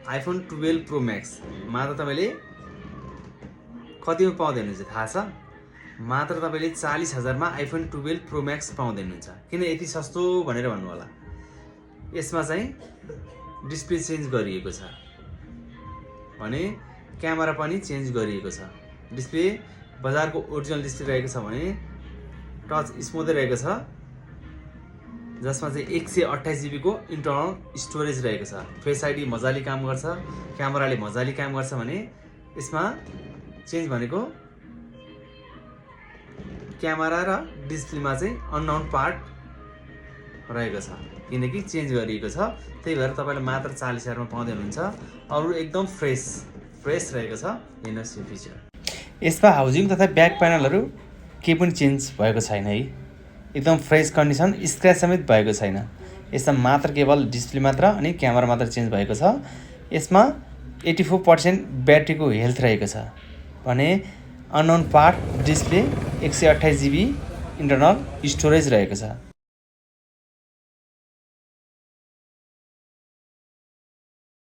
IPhone 12 pro Max मात्र तपाईँले कतिमा पाउँदै हुनुहुन्छ थाहा छ? मात्र तपाईँले 40,000 मा आइफोन 12 प्रो म्याक्स पाउँदै हुनुहुन्छ। किन यति सस्तो भनेर भन्नु होला। यसमा चाहिँ डिस्प्ले चेन्ज गरिएको छ भने क्यामेरा पनि चेन्ज गरिएको छ। डिस्प्ले बजारको ओरिजिनल डिस्प्ले रहेको छ भने टच स्मुथ रहेको छ, जसमा चाहिँ 128 GB को इन्टरनल स्टोरेज रहेको छ। फेस आइडी मजाले काम गर्छ, क्यामेराले मजाले काम गर्छ भने यसमा चेन्ज भनेको क्यामेरा र डिस्प्लेमा चाहिँ अननोन पार्ट रहेको छ, किनकि चेन्ज गरिएको छ। त्यही भएर तपाईले मात्र 40,000 मा पाउँदै हुनुहुन्छ। अरु एकदम फ्रेस रहेको छ। हेर्नुहोस् यो फिचर। यसमा हाउजिङ तथा ब्याक प्यानलहरु केही पनि चेन्ज भएको छैन है। एकदम फ्रेस कन्डिसन, स्क्रैच समेत भएको छैन। यसमा मात्र केवल डिस्प्ले मात्र अनि क्यामेरा मात्र चेन्ज भएको छ। यसमा 84% ब्याट्रीको हेल्थ रहेको छ भने unknown part, display, 128 GB internal storage रहेको छ।